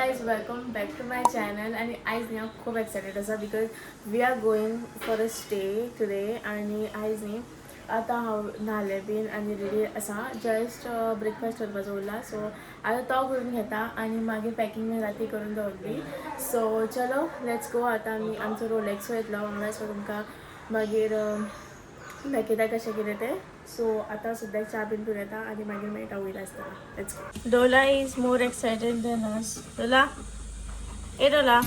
Guys, welcome back to my channel. आणि आयज न्ही हांव खूब एक्सायटेड आसा because we are going for a stay today. आनी आयज न्ही आतां हांव न्हालें बीन आनी रेडी आसा. जस्ट ब्रेकफास्ट करपाचो उरला, सो आतां तो करून घेता आनी मागीर पॅकिंग बीन राती करून दवरली. सो चलो, let's go. आतां आमी आमचो रोलेक्सो येतलो वांगडा, सो तुमकां मागीर दाखयता कशें कितें तें. सो आतां सद्याक च्या बीन पिवन येता आनी मागीर मेळटा वयता आसतना. Let's go. Dola is more excited than us. Dola, A Dola.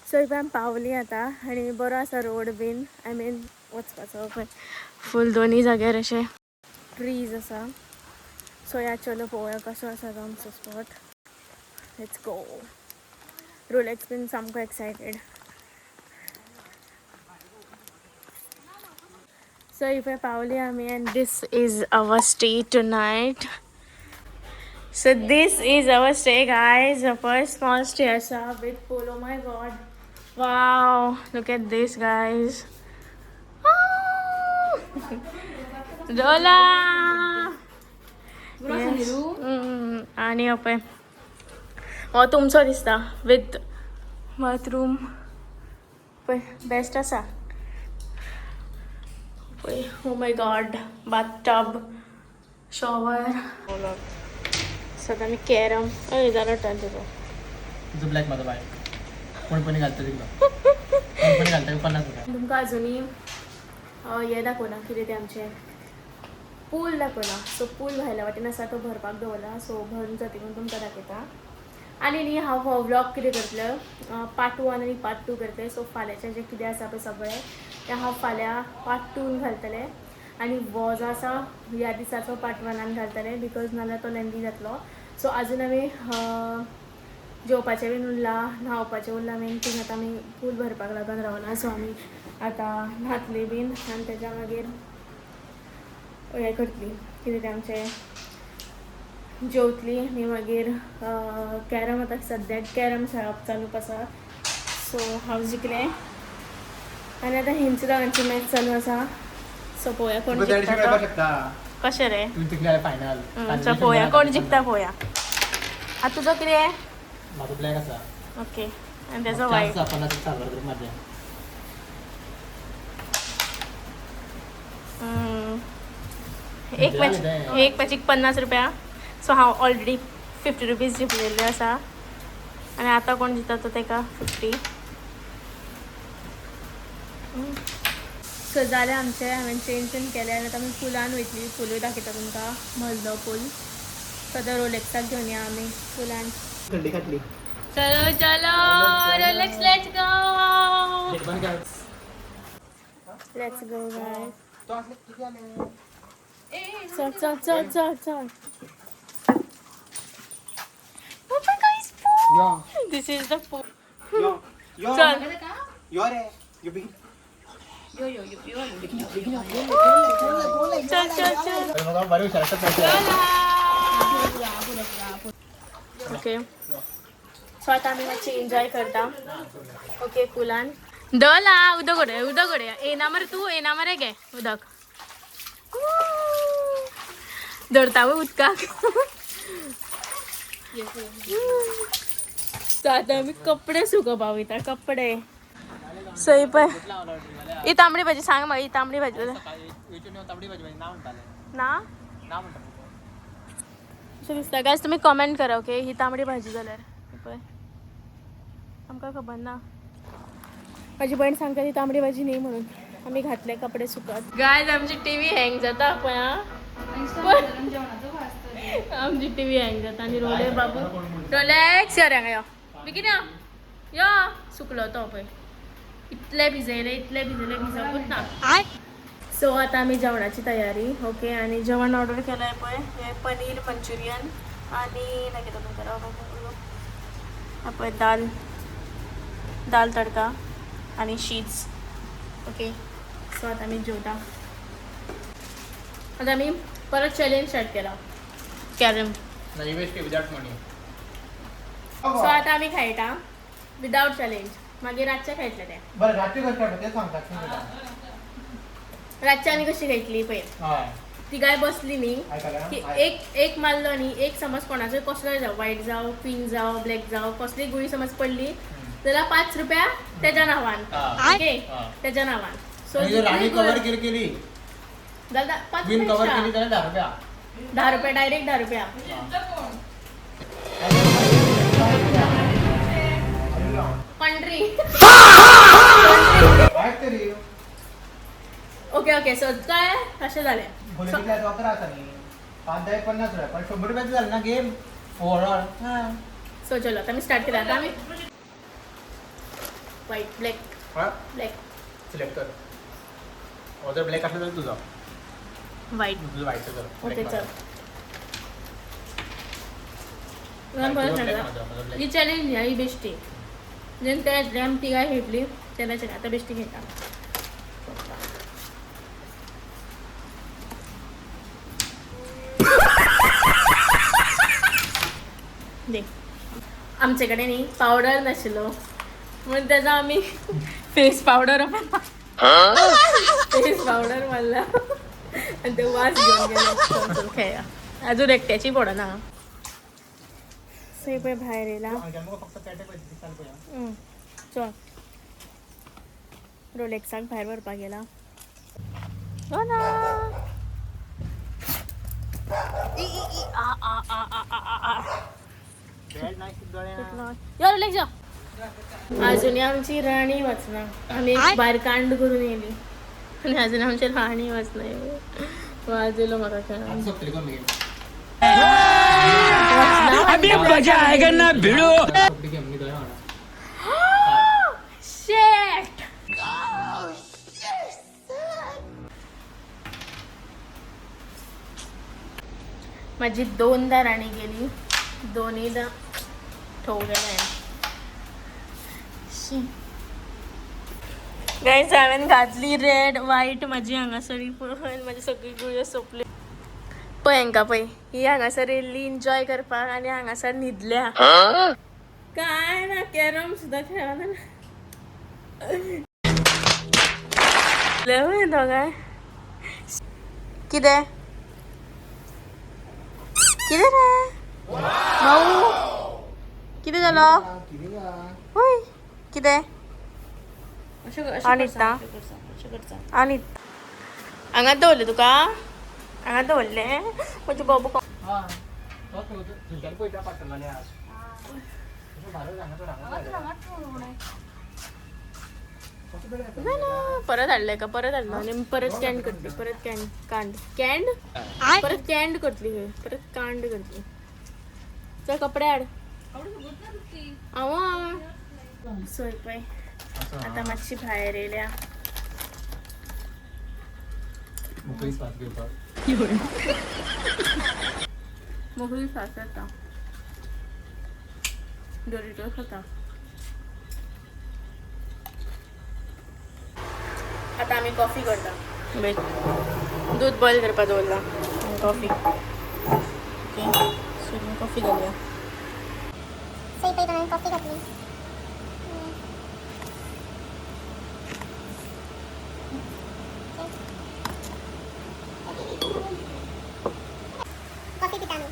So if आमी पावली आतां आनी बरो आसा रोड बीन, I mean वचपाचो पळय फूल दोनी जाग्यार अशे ट्रीज आसा. सो या, चलो पळोवया कसो आसा तो आमचो स्पॉट. Let's go. Rolex बीन सामको एक्सायटेड. सो if पावली आमी and this is our stay tonight. So this is our stay, guys. The first small stay आसा with pool. Oh my God. Wow. Look at this, guys. Ah! Lola. Yes. आणि पळय हो तुमचो दिसता with bathroom. पळय, best आसा पळय. Oh my God, bathtub, shower. So आतां आमी कॅरम. हय, जालो टर्न तुजो. तुझं ब्लॅक, माझं बाय. कोण पण घालतं तिकडं, कोण पण घालतं 50 रुपये. तुमकां अजुनूय हें दाखोवना, कितें तें आमचें पूल दाखोवना. सो पूल भायल्या वाटेन आसा, तो भरपाक दवरला. सो भरून जाता म्हूण तुमकां दाखयता. आनी न्ही हांव हो व्लॉग कितें करतलें, पार्ट वन आनी पार्ट टू करतलें. सो फाल्यांचें जें कितें आसा पळय सगळें तें हांव फाल्यां पार्ट टून घालतलें आनी हो जो आसा ह्या दिसाचो पार्ट वनान घालतलें, because नाल्यार तो लेंदी जातलो. सो आजून आमी जेवपाचें बीन उरलां, न्हांवपाचें उरलां. मेन थिंग, आतां आमी पूल भरपाक लागून रावला. सो आमी आतां न्हातली बीन आनी तेच्या मागीर हें करतली, कितें तें आमचें, जेवतली आनी मागीर कॅरम. आतां सद्याक कॅरम खेळप चालू आसा. सो हांव जिखलें आनी आतां हेंची दोगांची मॅच चालू आसा. सो पळोवया कोण तुका 150 जिखता मेळपाक तो. शकता. कशें रे? तू जिखले फायनल. सो पळोवया कोण जिखता पळोवया. आतां तुजो कितें? माझं ब्लॅक आसा. ओके, आनी तेजो चान्स वायट. आसा 50 साल्वार करूंक माझे. एक मॅच, एक मॅचीक 50 रुपया. सो हांव ऑलरेडी 50 रुपीज जिखलेले आसा आनी आतां कोण जिता तो तेका 50. सो जालें आमचें, हांवें चेंज बीन केलें आनी आतां आमी पुलान वयतली. पुलूय दाखयता तुमकां, मजलो पूल. सो आतां रोलेक्साक घेवन या आमी पुलान. थंडी खातली. चलो चलो रोलेक्स, let's go. Gate बंद कर. Let's go guys. तो असले किती आले? चल चल चल चल चल. Oh my God, pool. Yo. This is the pool. यो यो. चल. यो रे, यो बेगीन. चल चल चल. अरे बाबा, बरे हुशार आसतात पैसे. ओके, सो आता आमी मातशें एन्जॉय करता, ओके, पुलान. डोला, उदक उडय, उदक उडय. येना मरे तूं, येना मरे. घे उदक. धरता वय उदकाक. सो आतां आमी कपडे सुकोवपाक वयता, कपडे. सो ही पळय, ही तांबडी भाजी. सांग म्हाका, ही तांबडी भाजी. तांबडी भाजी ना म्हणटाले. ना. ना म्हणटा. अशें दिसता. गायज, तुमी कमेंट करा, ओके, ही तांबडी भाजी जाल्यार. ही पळय, आमकां खबर ना. म्हाजी भयण सांगता ती तांबडी भाजी न्ही म्हणून. आमी घातले कपडे सुकत. गायज, आमची टीव्ही हँग जाता पळय. आं, आमची टीव्ही हँग जाता. आनी रोले बाबू, रोलेक्स, यो रे हांगा यो, बेगीन यो. यो, सुकलो तो पळय. इतले भिजयले, इतले भिजयले, भिजपूच ना. सो आता आमी जेवणाची तयारी. ओके, आनी जेवण ऑर्डर केलाय पळय, हे पनीर मंचुरियन आनी दाखयता तुमकां, राव. पळय दाल, दाल तडका आनी शीत. ओके, सो आता आमी जेवता. आता आमी परत चॅलेंज स्टार्ट केला, कॅरम. नाही, बेस्ट विदाउट मनी. सो आता आमी खेळटा विदाउट चॅलेंज, मागीर रातचें खेळटले ते. बरं, रात्री कसं खेळटा ते सांगतात तुका. रातचें आमी कशी खेळटली पळय. हय. तिगाय बसली न्ही आयकलें. की एक एक मारलो न्ही, एक समज कोणाचो कसलोय जावं, वायट जावं, क्वीन जावं, ब्लॅक जावं, कसली गुळी समज पडली जाल्यार 5 रुपया तेज्या नांवान. ओके, तेज्या नांवान. सो आणि जर राणी कव्हर केली केली जाल्यार पांच क्वीन रुपया कव्हर केली extra. जाल्यार 10 रुपया. 10 रुपया, डायरेक्ट 10 रुपया. पंड्री. काय तरी. ओके ओके, सो काय अशें जालें. भुले कितले 11 आसा न्ही, पांच धा 50 रुपया, पण 100 रुपयाचं झालं ना गेम ओव्हरऑल. सो चलो, आता आमी स्टार्ट केला. आता आमी व्हाईट, ब्लॅक, ब्लॅक. सिलेक्ट कर. हो, जर ब्लॅक असलं तर तुझं. व्हाईट. तुझं व्हाईट कर. ओके, चल. तुला परत सांगता, ही चॅलेंज न्ही, ही बेश्टी. जेन्ना त्या आमी तिगाय खेळटली तेन्ना चॅलेंज, आतां बेश्टी खेळटा. देख, आमचे कडेन न्ही पावडर नाशिल्लो म्हणून तेजो आमी फेस पावडर, फेस पावडर मारला आनी ते वास घेवन गेलो. चल, चल, खेळया. अजून एकट्याची पडना. सो पळय, भायर येयला. फक्त पेटे पळय, चाल पळय. चल, रोलेक्साक भायर व्हरपाक गेला. हो ना. ई, ई, ई, आ, आ, आ, आ, आ, आ, आ. बॅड नाही डोळ्या. यो रोलेक्स, यो. अजूनही आमची राणी वचना. आमी एक भायर कांड करून येयली आनी अजून आमची राणी वचना. वाज येयलो म्हाका खेळून. सोंपतली कोण गेम? अभी मजा आएगा ना भिड़ो. सोंपली गेम, मी दोया म्हणा. Shit! माझी दोनदा राणी गेली, दोन्हीदा ठोक गेला. गायज, हांवें घातली रेड वायट. म्हाजी हांगासर पळय, म्हाजी सगळी गुळयो सोंपल्यो. पळय हांकां, पळय, ही हांगासर येयल्ली एन्जॉय करपाक आनी हांगासर न्हिदल्या. काय ना, कॅरम सुद्दां खेळना दोगांय. कितें कितें रे भाऊ, कितें जालो? होय, कितें आनी आनी हांगा दवरलें तुका, हांगा दवरलें म्हजे बाबू. हा, थंयच्यान पळयता पाटणाले आज. हांगा. ना ना, परत हाडलें का? परत हाडलो आनी परत कॅन्ड करतली, परत कॅन्ड, कांड, कॅन्ड, परत कॅन्ड करतली खंय, परत कांड करतली. चल, कपडे हाड. हांव सोय पळय, आतां मातशी भायर येयल्या. मोकळी श्वास घेवपाक. मोकळी श्वास येता. डोरिटोस खाता. आता आमी कॉफी करता. दूध बॉयल करपाक दवरला. कॉफी. ओके, सो कॉफी घालया. सई पळय, हांवें कॉफी घातली. कॉफी पिता आमी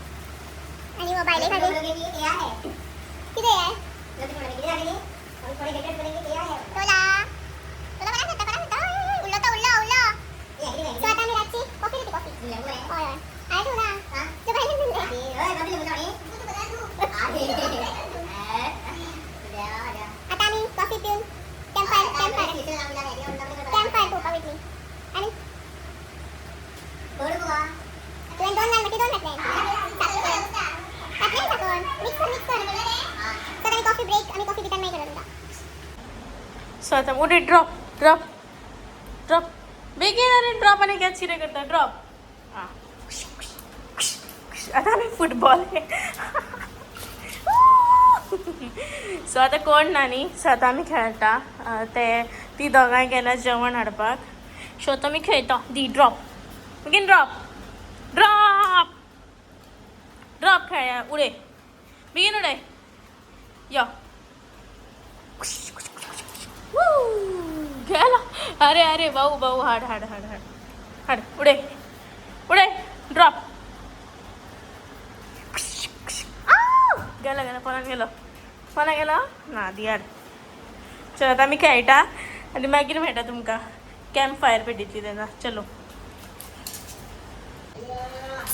आनी हो बायले खातीर कितें हें? तोला तोला, कोणाक सोदता, कोणाक सोदता? उरलो तो, उरलो, उरलो. सो आतां आमी रातची कॉफी पिता, कॉफी. हय हय, हांवें दिवना तुका, बायलेन दिल्लें. आतां आमी कॉफी पिवन कॅम्पार, कॅम्पार, कॅम्पार पळोवपाक वयतली. आनी तुवें दोन घाल, मागीर दोन घातले, घातले साकोन. मिक्स कर, मिक्स कर. सो आमी कॉफी ब्रेक, आमी कॉफी पितान मागीर तुमकां. सो आतां उडय, ड्रॉप, ड्रॉप, ड्रॉप. बेगीन. अरे ड्रॉप आनी कॅच कितें करता? ड्रॉप. आं, आतां आमी फुटबॉल. सो आतां कोण ना न्ही, सो आतां आमी खेळटा. ते ती दोगांय गेला जेवण हाडपाक. सो आतां आमी खेळटा. दी ड्रॉप, बेगीन ड्रॉप, ड्रॉप, ड्रॉप. खेळया. उडय, बेगीन उडय. यो. गेला. अरे अरे, भाऊ भाऊ, हाड हाड हाड हाड हाड. उडय उडय, ड्रॉप. गेलो गेलो, फोनान गेलो, फोना गेलो ना. दी हाड. चल, आतां आमी खेळटा आनी मागीर मेळटा तुमकां कॅम्प फायर पेटयतली तेन्ना. चलो.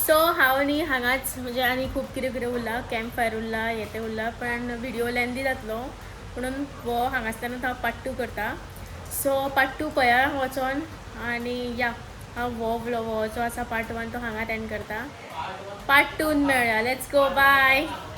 सो हांव न्ही हांगाच, म्हणजे आनी खूब कितें कितें उरलां, कॅम्प फायर उरला, हें तें उरलां, पण व्हिडिओ लेंदी जातलो म्हणून हो हांगासल्यानूच हांव पार्ट टू करता. सो पार्ट टू पळया वचोन. आनी या, हांव हो व्लॉग हो जो आसा पार्ट वन तो हांगात एंड करता. पार्ट टून मेळया. Let's go, bye.